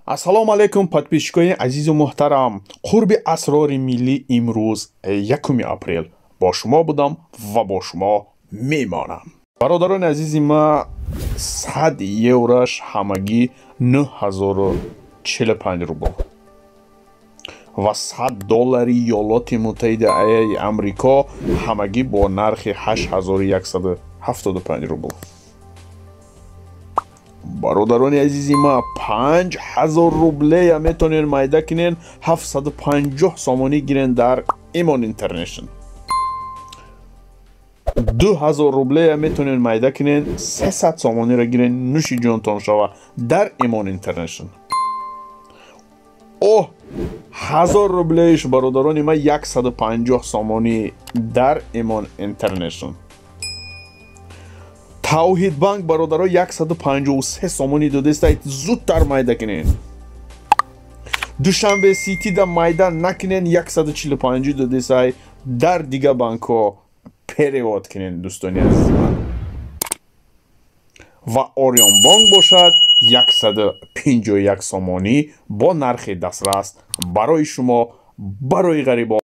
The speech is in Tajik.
Ассалому алайкум, подписчикои азизу муҳтарам. Қурби асрори миллӣ имрӯз, 1 апрел, бо шумо будам ва бо шумо мемонам. Бародарони азизи ма, 100 еврош ҳамагӣ 9045 рубл ва 100 доллари Иёлоти Муттаҳидаи Амрико ҳамагӣ бо нархи 8175 рубл. Бародарони азизи ма, 5000 рублея метонен майда кинен, 750 сомонӣ гирен дар Имон Интернешн. 2000 рублея метонен майда кинен, 300 сомониро гирен, нӯши ҷонтон шава, дар Имон Интернешн. Оҳ, 1000 рублеиш, бародарони ма, 150 сомонӣ дар Имон Интернешн. Тавҳид банк, бародаро, 153 сомонӣ додеста, зудтар майда кинен. Душанбе Ситида майда накунен, 145 додесай, дар дига банкҳо перевод кунен, дӯстони азизи ман. Ва Ориёнбонк бошад, 151 сомонӣ бо нархи дастрас барои шумо, барои ғарибон.